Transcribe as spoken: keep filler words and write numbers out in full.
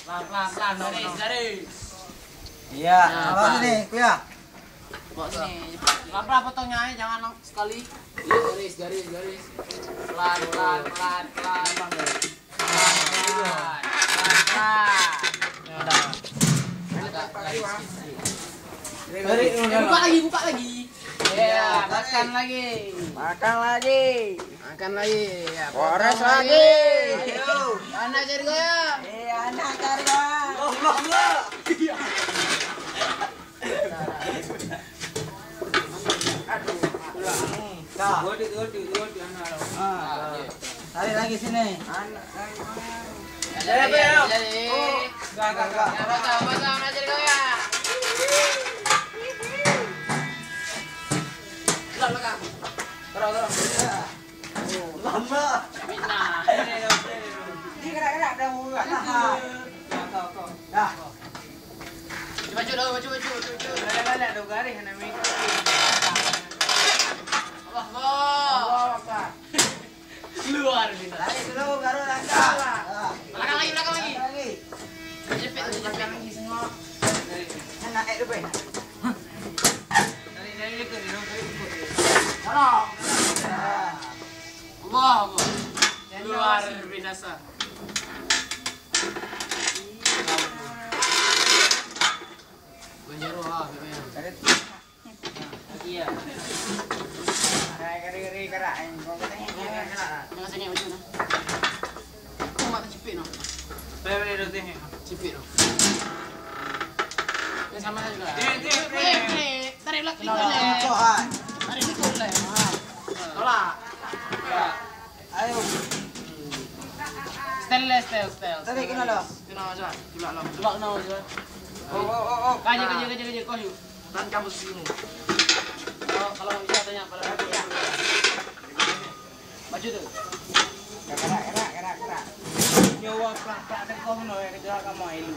Pelan, pelan, pelan. Garis, garis. Iya, nah, apa sini, Kuya? Bawa sini. Pelan-pelan potongnya, eh, jangan lang-, sekali. Iya, garis, garis, garis. Pelan, pelan, pelan, pelan. Pelan, pelan, pelan, pelan. Agak garis sikit. Tarik dulu. Eh, buka lagi, buka lagi. Iya, makan lagi. Makan lagi. Makan lagi. Ya, potong lagi. Ayo. Anak cari goyang. Eh, anak cari goyang. Allah, Allah. Aduh. Dah. Gode, gode, gode, anak. Ah. Tarik lagi sini. Anak, anak. Jadi, jadi. Enggak, enggak, enggak. Ya, pasang, pasang, anak cari goyang. Belakang, belakang. Taruh, taruh. Lama. Fitnah. Ni gerak-gerak dah murah. Dah. Baca dah, baca, baca, baca, baca. Galak-galak dah garis nak main. Allah, Allah. Allah Akbar. Luar biasa. Tarik dulu, baru langkah. Belakang lagi, belakang lagi. Belakang lagi. Jepit, jepit. Belakang lagi semua. Nak naik tu, Boy. Dari, dari dekat dia, dari dekat dia. Tolong. Allah, Allah. Luar biasa. Banjaro, ah, memang. Lagi ya. Kari-kari gerak, eh. Jangan sangat baju nah. Kau mak tercepit noh. Saya boleh dah tengok. Cepit noh. Ini sama saja lah. Dek, dek, dek. Eh, dek. Tarik belakang. Tarik belakang. Tolak. Ayo. Stainless steel, steel. Tarik kena dah. Kena aja. Tulak lah. Tulak kena aja. Oh, oh, oh, oh. Kerja, kerja, kerja, kerja. Kau yuk. Dan kamu sini. Kalau, kalau bisa tanya pada aku. Baju tu. Gerak, gerak, gerak, gerak. Nyawa plak-plak tengkong no yang kejar kamu ilu.